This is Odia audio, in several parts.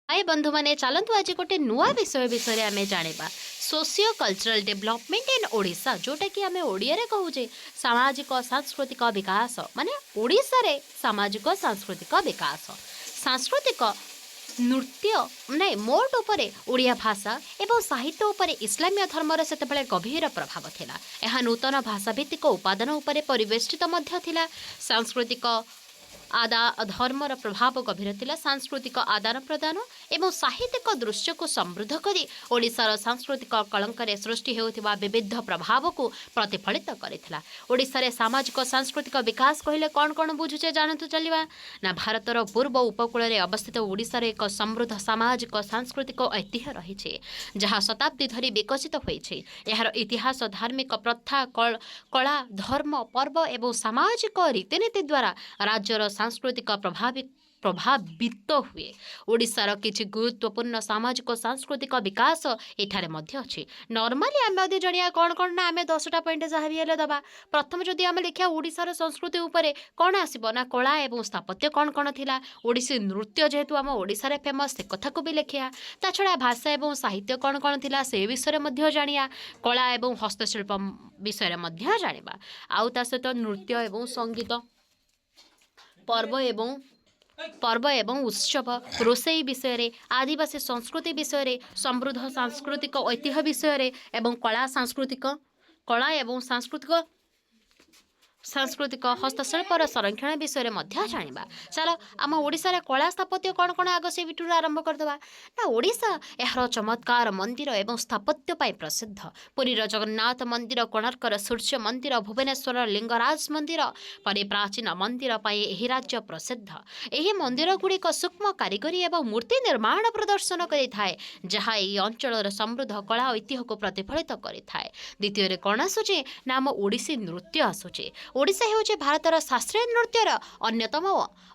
ହାଏ ବନ୍ଧୁମାନେ, ଚାଲନ୍ତୁ ଆଜି ଗୋଟେ ନୂଆ ବିଷୟ ବିଷୟରେ ଆମେ ଜାଣିବା, socio cultural development in Odisha, ଯେଉଁଟାକି ଆମେ ଓଡ଼ିଆରେ କହୁଛେ ସାମାଜିକ ସାଂସ୍କୃତିକ ବିକାଶ। ମାନେ ଓଡ଼ିଶାରେ ସାମାଜିକ ସାଂସ୍କୃତିକ ବିକାଶ। ସାଂସ୍କୃତିକ ନୃତ୍ୟ ନାଇଁ, ମୋଟ ଉପରେ ଓଡ଼ିଆ ଭାଷା ଏବଂ ସାହିତ୍ୟ ଉପରେ ଇସଲାମୀୟ ଧର୍ମର ସେତେବେଳେ ଗଭୀର ପ୍ରଭାବ ଥିଲା। ଏହା ନୂତନ ଭାଷାଭିତ୍ତିକ ଉପାଦାନ ଉପରେ ପରିବେଷ୍ଟିତ ମଧ୍ୟ ଥିଲା। ସାଂସ୍କୃତିକ ଆଦା ଧର୍ମର ପ୍ରଭାବ ଗଭୀର ଥିଲା। ସାଂସ୍କୃତିକ ଆଦାନ ପ୍ରଦାନ ଏବଂ ସାହିତ୍ୟିକ ଦୃଶ୍ୟକୁ ସମୃଦ୍ଧ କରି ଓଡ଼ିଶାର ସାଂସ୍କୃତିକ କଳଙ୍କରେ ସୃଷ୍ଟି ହେଉଥିବା ବିବିଧ ପ୍ରଭାବକୁ ପ୍ରତିଫଳିତ କରିଥିଲା। ଓଡ଼ିଶାରେ ସାମାଜିକ ସାଂସ୍କୃତିକ ବିକାଶ କହିଲେ କ'ଣ କ'ଣ ବୁଝୁଛେ, ଜାଣନ୍ତୁ। ଚାଲିବା ନା, ଭାରତର ପୂର୍ବ ଉପକୂଳରେ ଅବସ୍ଥିତ ଓଡ଼ିଶାର ଏକ ସମୃଦ୍ଧ ସାମାଜିକ ସାଂସ୍କୃତିକ ଐତିହ୍ୟ ରହିଛି, ଯାହା ଶତାବ୍ଦୀ ଧରି ବିକଶିତ ହୋଇଛି। ଏହାର ଇତିହାସ ଧାର୍ମିକ ପ୍ରଥା, କଳା, ଧର୍ମ, ପର୍ବ ଏବଂ ସାମାଜିକ ରୀତିନୀତି ଦ୍ୱାରା ରାଜ୍ୟର ସାଂସ୍କୃତିକ ପ୍ରଭାବିତ ହୁଏ। ଓଡ଼ିଶାର କିଛି ଗୁରୁତ୍ୱପୂର୍ଣ୍ଣ ସାମାଜିକ ସାଂସ୍କୃତିକ ବିକାଶ ଏଠାରେ ମଧ୍ୟ ଅଛି। ନର୍ମାଲି ଆମେ ଯଦି ଜାଣିବା କ'ଣ କ'ଣ ନା, ଆମେ 10ଟା ପଏଣ୍ଟ ଯାହା ବି ହେଲେ ଦେବା। ପ୍ରଥମେ ଯଦି ଆମେ ଲେଖିବା ଓଡ଼ିଶାର ସଂସ୍କୃତି ଉପରେ କ'ଣ ଆସିବ ନା, କଳା ଏବଂ ସ୍ଥାପତ୍ୟ କ'ଣ କ'ଣ ଥିଲା, ଓଡ଼ିଶୀ ନୃତ୍ୟ ଯେହେତୁ ଆମ ଓଡ଼ିଶାରେ ଫେମସ୍, ସେ କଥାକୁ ବି ଲେଖିବା। ତା ଛଡ଼ା ଭାଷା ଏବଂ ସାହିତ୍ୟ କ'ଣ କ'ଣ ଥିଲା, ସେ ବିଷୟରେ ମଧ୍ୟ ଜାଣିବା। କଳା ଏବଂ ହସ୍ତଶିଳ୍ପ ବିଷୟରେ ମଧ୍ୟ ଜାଣିବା। ଆଉ ତା ସହିତ ନୃତ୍ୟ ଏବଂ ସଙ୍ଗୀତ, ପର୍ବ ଏବଂ ଉତ୍ସବ, ରୋଷେଇ ବିଷୟରେ, ଆଦିବାସୀ ସଂସ୍କୃତି ବିଷୟରେ, ସମୃଦ୍ଧ ସାଂସ୍କୃତିକ ଐତିହ୍ୟ ବିଷୟରେ ଏବଂ କଳା ଏବଂ ସାଂସ୍କୃତିକ ହସ୍ତଶିଳ୍ପର ସଂରକ୍ଷଣ ବିଷୟରେ ମଧ୍ୟ ଜାଣିବା। ଚାଲ, ଆମ ଓଡ଼ିଶାରେ କଳା ସ୍ଥାପତ୍ୟ କ'ଣ କ'ଣ, ଆଗ ସେ ଭିତରୁ ଆରମ୍ଭ କରିଦେବା। ନା, ଓଡ଼ିଶା ଏହାର ଚମତ୍କାର ମନ୍ଦିର ଏବଂ ସ୍ଥାପତ୍ୟ ପାଇଁ ପ୍ରସିଦ୍ଧ। ପୁରୀର ଜଗନ୍ନାଥ ମନ୍ଦିର, କୋଣାର୍କର ସୂର୍ଯ୍ୟ ମନ୍ଦିର, ଭୁବନେଶ୍ୱରର ଲିଙ୍ଗରାଜ ମନ୍ଦିର ପରି ପ୍ରାଚୀନ ମନ୍ଦିର ପାଇଁ ଏହି ରାଜ୍ୟ ପ୍ରସିଦ୍ଧ। ଏହି ମନ୍ଦିର ଗୁଡ଼ିକ ସୂକ୍ଷ୍ମ କାରିଗରୀ ଏବଂ ମୂର୍ତ୍ତି ନିର୍ମାଣ ପ୍ରଦର୍ଶନ କରିଥାଏ, ଯାହା ଏହି ଅଞ୍ଚଳର ସମୃଦ୍ଧ କଳା ଐତିହ୍ୟକୁ ପ୍ରତିଫଳିତ କରିଥାଏ। ଦ୍ୱିତୀୟରେ କ'ଣ ଆସୁଛି ନା, ଆମ ଓଡ଼ିଶୀ ନୃତ୍ୟ ଆସୁଛି। ଓଡ଼ିଶା ହେଉଛି ଭାରତର ଶାସ୍ତ୍ରୀୟ ନୃତ୍ୟର ଅନ୍ୟତମ।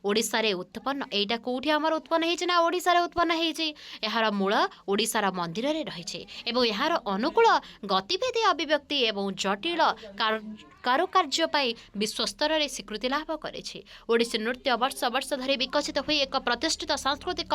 ଓଡ଼ିଶାରେ ଉତ୍ପନ୍ନ। ଏଇଟା କେଉଁଠି ଆମର ଉତ୍ପନ୍ନ ହେଇଛି ନା, ଓଡ଼ିଶାରେ ଉତ୍ପନ୍ନ ହେଇଛି। ଏହାର ମୂଳ ଓଡ଼ିଶାର ମନ୍ଦିରରେ ରହିଛି ଏବଂ ଏହାର ଅନୁକୂଳ ଗତିବିଧି, ଅଭିବ୍ୟକ୍ତି ଏବଂ ଜଟିଳ କାରୁକାର୍ଯ୍ୟ ପାଇଁ ବିଶ୍ୱସ୍ତରରେ ସ୍ୱୀକୃତି ଲାଭ କରିଛି। ଓଡ଼ିଶୀ ନୃତ୍ୟ ବର୍ଷ ବର୍ଷ ଧରି ବିକଶିତ ହୋଇ ଏକ ପ୍ରତିଷ୍ଠିତ ସାଂସ୍କୃତିକ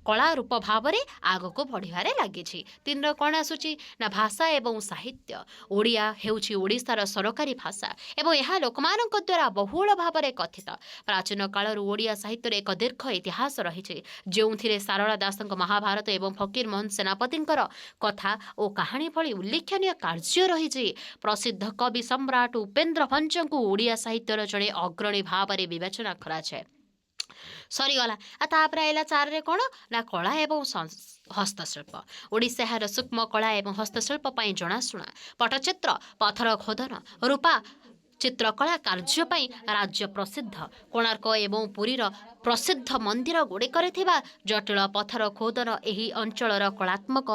କଳା ରୂପ ଭାବରେ ଆଗକୁ ବଢ଼ିବାରେ ଲାଗିଛି। ତିନିର କ'ଣ ଆସୁଛି ନା, ଭାଷା ଏବଂ ସାହିତ୍ୟ। ଓଡ଼ିଆ ହେଉଛି ଓଡ଼ିଶାର ସରକାରୀ ଭାଷା ଏବଂ ଏହା ଲୋକମାନଙ୍କ ଦ୍ୱାରା ବହୁଳ ଭାବରେ କଥିତ। ପ୍ରାଚୀନ କାଳରୁ ଓଡ଼ିଆ ସାହିତ୍ୟରେ ଏକ ଦୀର୍ଘ ଇତିହାସ ରହିଛି, ଯେଉଁଥିରେ ସାରଳା ଦାସଙ୍କ ମହାଭାରତ ଏବଂ ଫକୀର ମୋହନ ସେନାପତିଙ୍କର କଥା ଓ କାହାଣୀ ଭଳି ଉଲ୍ଲେଖନୀୟ କାର୍ଯ୍ୟ ରହିଛି। ପ୍ରସିଦ୍ଧ କବି ସମ୍ରାଟ ଉପେନ୍ଦ୍ର ଭଞ୍ଜଙ୍କୁ ଓଡ଼ିଆ ସାହିତ୍ୟର ଜଣେ ଅଗ୍ରଣୀ ଭାବରେ ବିବେଚନା କରାଯାଏ। ସରିଗଲା। ଆଉ ତାପରେ ଆଇଲା ଚାରିରେ କ'ଣ ନା, କଳା ଏବଂ ହସ୍ତଶିଳ୍ପ। ଓଡ଼ିଶା ଏହାର ସୂକ୍ଷ୍ମ କଳା ଏବଂ ହସ୍ତଶିଳ୍ପ ପାଇଁ ଜଣାଶୁଣା। ପଟ୍ଟଚିତ୍ର, ପଥର ଖୋଦନ, ରୂପା ଚିତ୍ରକଳା କାର୍ଯ୍ୟ ପାଇଁ ରାଜ୍ୟ ପ୍ରସିଦ୍ଧ। କୋଣାର୍କ ଏବଂ ପୁରୀର ପ୍ରସିଦ୍ଧ ମନ୍ଦିର ଗୁଡ଼ିକରେ ଥିବା ଜଟିଳ ପଥର ଖୋଦନ ଏହି ଅଞ୍ଚଳର କଳାତ୍ମକ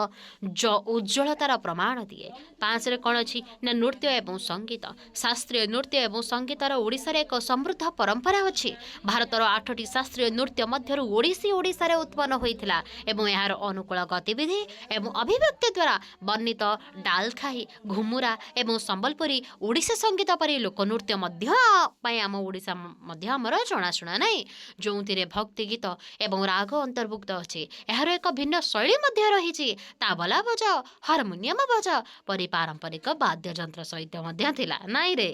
ଉଜ୍ଜ୍ୱଳତାର ପ୍ରମାଣ ଦିଏ। ପାଞ୍ଚରେ କ'ଣ ଅଛି ନା, ନୃତ୍ୟ ଏବଂ ସଙ୍ଗୀତ। ଶାସ୍ତ୍ରୀୟ ନୃତ୍ୟ ଏବଂ ସଙ୍ଗୀତର ଓଡ଼ିଶାରେ ଏକ ସମୃଦ୍ଧ ପରମ୍ପରା ଅଛି। ଭାରତର ଆଠଟି ଶାସ୍ତ୍ରୀୟ ନୃତ୍ୟ ମଧ୍ୟରୁ ଓଡ଼ିଶୀ ଓଡ଼ିଶାରେ ଉତ୍ପନ୍ନ ହୋଇଥିଲା ଏବଂ ଏହାର ଅନୁକୂଳ ଗତିବିଧି ଏବଂ ଅଭିବ୍ୟକ୍ତି ଦ୍ୱାରା ବର୍ଣ୍ଣିତ ଡାଲଖାଇ, ଘୁମୁରା ଏବଂ ସମ୍ବଲପୁରୀ ଓଡ଼ିଶୀ ସଙ୍ଗୀତ ପରି ଲୋକନୃତ୍ୟ ମଧ୍ୟ ପାଇଁ ଆମ ଓଡ଼ିଶା ମଧ୍ୟ ଆମର ଜଣାଶୁଣା ନାହିଁ, ଯେଉଁଥିରେ ଭକ୍ତି ଗୀତ ଏବଂ ରାଗ ଅନ୍ତର୍ଭୁକ୍ତ ଅଛି। ଏହାର ଏକ ଭିନ୍ନ ଶୈଳୀ ମଧ୍ୟ ରହିଛି। ତାବଲା ବଜାଅ, ହାରମୋନିୟମ ବଜାଅ ପରି ପାରମ୍ପରିକ ବାଦ୍ୟଯନ୍ତ୍ର ସହିତ ମଧ୍ୟ ଥିଲା ନାଇଁ ରେ।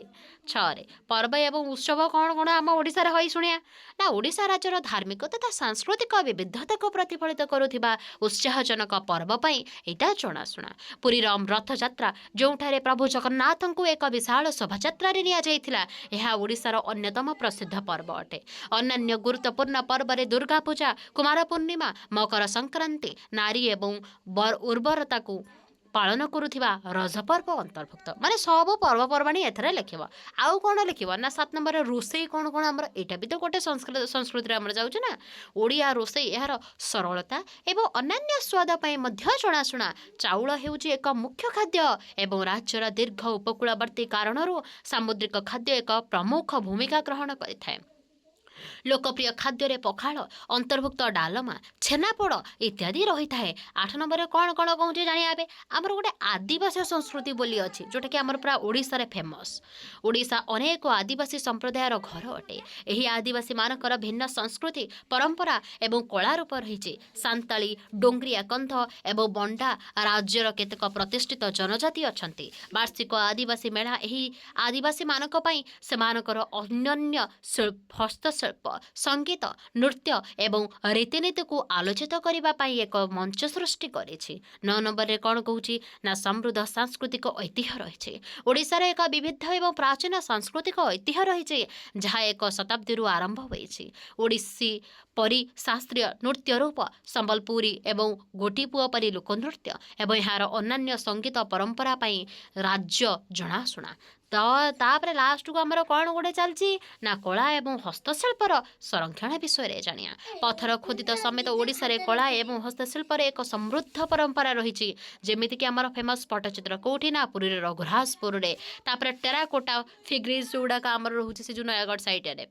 ଛଅରେ ପର୍ବ ଏବଂ ଉତ୍ସବ କ'ଣ କ'ଣ ଆମ ଓଡ଼ିଶାରେ ହଇ, ଶୁଣିଆ। ନା, ଓଡ଼ିଶା ରାଜ୍ୟର ଧାର୍ମିକ ତଥା ସାଂସ୍କୃତିକ ବିବିଧତାକୁ ପ୍ରତିଫଳିତ କରୁଥିବା ଉତ୍ସାହଜନକ ପର୍ବ ପାଇଁ ଏଇଟା ଜଣାଶୁଣା। ପୁରୀର ରଥଯାତ୍ରା, ଯେଉଁଠାରେ ପ୍ରଭୁ ଜଗନ୍ନାଥଙ୍କୁ ଏକ ବିଶାଳ ଶୋଭାଯାତ୍ରାରେ ନିଆଯାଇଥିଲା, ଏହା ଓଡ଼ିଶାର ଅନ୍ୟତମ ପ୍ରସିଦ୍ଧ ପର୍ବ ଅଟେ। ଅନ୍ୟାନ୍ୟ ଗୁରୁତ୍ୱପୂର୍ଣ୍ଣ ପର୍ବରେ ଦୁର୍ଗା ପୂଜା, କୁମାର ପୂର୍ଣ୍ଣିମା, ମକର ସଂକ୍ରାନ୍ତି, ନାରୀ ଏବଂ ଉର୍ବରତାକୁ ପାଳନ କରୁଥିବା ରଜ ପର୍ବ ଅନ୍ତର୍ଭୁକ୍ତ। ମାନେ ସବୁ ପର୍ବପର୍ବାଣୀ ଏଥିରେ ଲେଖିବ। ଆଉ କ'ଣ ଲେଖିବ ନା, ସାତ ନମ୍ବରରେ ରୋଷେଇ କ'ଣ କ'ଣ ଆମର, ଏଇଟା ବି ତ ଗୋଟେ ସଂସ୍କୃତିରେ ଆମର ଯାଉଛି ନା। ଓଡ଼ିଆ ରୋଷେଇ ଏହାର ସରଳତା ଏବଂ ଅନ୍ୟାନ୍ୟ ସ୍ୱାଦ ପାଇଁ ମଧ୍ୟ ଜଣାଶୁଣା। ଚାଉଳ ହେଉଛି ଏକ ମୁଖ୍ୟ ଖାଦ୍ୟ ଏବଂ ରାଜ୍ୟର ଦୀର୍ଘ ଉପକୂଳବର୍ତ୍ତୀ କାରଣରୁ ସାମୁଦ୍ରିକ ଖାଦ୍ୟ ଏକ ପ୍ରମୁଖ ଭୂମିକା ଗ୍ରହଣ କରିଥାଏ। ଲୋକପ୍ରିୟ ଖାଦ୍ୟରେ ପଖାଳ ଅନ୍ତର୍ଭୁକ୍ତ ଡାଲମା, ଛେନାପୋଡ଼ ଇତ୍ୟାଦି ରହିଥାଏ। 8 ନମ୍ବରରେ କ'ଣ କ'ଣ କହୁଛି ଜାଣିବା ଏବେ। ଆମର ଗୋଟେ ଆଦିବାସୀ ସଂସ୍କୃତି ବୋଲି ଅଛି, ଯେଉଁଟାକି ଆମର ପୁରା ଓଡ଼ିଶାରେ ଫେମସ୍। ଓଡ଼ିଶା ଅନେକ ଆଦିବାସୀ ସମ୍ପ୍ରଦାୟର ଘର ଅଟେ। ଏହି ଆଦିବାସୀମାନଙ୍କର ଭିନ୍ନ ସଂସ୍କୃତି, ପରମ୍ପରା ଏବଂ କଳା ରୂପ ରହିଛି। ସାନ୍ତାଳୀ, ଡୋଙ୍ଗରିଆ କନ୍ଧ ଏବଂ ବଣ୍ଡା ରାଜ୍ୟର କେତେକ ପ୍ରତିଷ୍ଠିତ ଜନଜାତି ଅଛନ୍ତି। ବାର୍ଷିକ ଆଦିବାସୀ ମେଳା ଏହି ଆଦିବାସୀମାନଙ୍କ ପାଇଁ ସେମାନଙ୍କର ଅନ୍ୟାନ୍ୟ ହସ୍ତଶିଳ୍ପ, ସଙ୍ଗୀତ, ନୃତ୍ୟ ଏବଂ ରୀତିନୀତିକୁ ଆଲୋଚିତ କରିବା ପାଇଁ ଏକ ମଞ୍ଚ ସୃଷ୍ଟି କରିଛି। 9 ନମ୍ବରରେ କ'ଣ କହୁଛି ନା ସମୃଦ୍ଧ ସାଂସ୍କୃତିକ ଐତିହ୍ୟ ରହିଛି। ଓଡ଼ିଶାର ଏକ ବିବିଧ ଏବଂ ପ୍ରାଚୀନ ସାଂସ୍କୃତିକ ଐତିହ୍ୟ ରହିଛି, ଯାହା ଏକ ଶତାବ୍ଦୀରୁ ଆରମ୍ଭ ହୋଇଛି। ଓଡ଼ିଶୀ ପରି ଶାସ୍ତ୍ରୀୟ ନୃତ୍ୟ ରୂପ, ସମ୍ବଲପୁରୀ ଏବଂ ଗୋଟିପୁଅ ପରି ଲୋକନୃତ୍ୟ ଏବଂ ଏହାର ଅନ୍ୟାନ୍ୟ ସଙ୍ଗୀତ ପରମ୍ପରା ପାଇଁ ରାଜ୍ୟ ଜଣାଶୁଣା। ତ ତାପରେ ଲାଷ୍ଟକୁ ଆମର କ'ଣ ଗୋଟେ ଚାଲିଛି ନା କଳା ଏବଂ ହସ୍ତଶିଳ୍ପର ସଂରକ୍ଷଣ ବିଷୟରେ ଜାଣିବା। ପଥର ଖୋଦିତ ସମେତ ଓଡ଼ିଶାରେ କଳା ଏବଂ ହସ୍ତଶିଳ୍ପରେ ଏକ ସମୃଦ୍ଧ ପରମ୍ପରା ରହିଛି। ଯେମିତିକି ଆମର ଫେମସ୍ ପଟ୍ଟଚିତ୍ର କେଉଁଠି ନା ପୁରୀର ରଘୁରାଜପୁରରେ। ତାପରେ ଟେରାକୋଟା ଫିଗ୍ରିଜ୍ ଯେଉଁଗୁଡ଼ାକ ଆମର ରହୁଛି ସେ ଯେଉଁ ନୟାଗଡ଼ ସାଇଡ଼ରେ,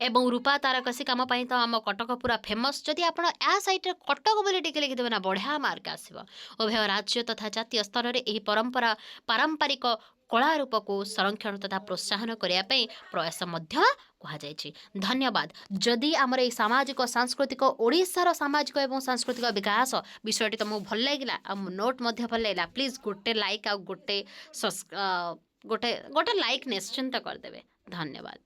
ଏବଂ ରୂପା ତାରକସି କାମ ପାଇଁ ତ ଆମ କଟକ ପୁରା ଫେମସ୍। ଯଦି ଆପଣ ୟା ସାଇଡ଼ରେ କଟକ ବୋଲି ଟିକେ ଲେଖିଦେବେ ନା, ବଢ଼ିଆ ମାର୍କ ଆସିବ। ଉଭୟ ରାଜ୍ୟ ତଥା ଜାତୀୟ ସ୍ତରରେ ଏହି ପରମ୍ପରା ପାରମ୍ପରିକ କଳା ରୂପକୁ ସଂରକ୍ଷଣ ତଥା ପ୍ରୋତ୍ସାହନ କରିବା ପାଇଁ ପ୍ରୟାସ ମଧ୍ୟ କୁହାଯାଇଛି। ଧନ୍ୟବାଦ। ଯଦି ଆମର ଏଇ ସାମାଜିକ ସାଂସ୍କୃତିକ, ଓଡ଼ିଶାର ସାମାଜିକ ଏବଂ ସାଂସ୍କୃତିକ ବିକାଶ ବିଷୟଟି ତୁମକୁ ଭଲ ଲାଗିଲା ଆଉ ନୋଟ୍ ମଧ୍ୟ ଭଲ ଲାଗିଲା, ପ୍ଲିଜ୍ ଗୋଟେ ଲାଇକ୍ ଆଉ ଗୋଟେ ଗୋଟେ ଗୋଟେ ଲାଇକ୍ ନିଶ୍ଚିନ୍ତ କରିଦେବେ। ଧନ୍ୟବାଦ।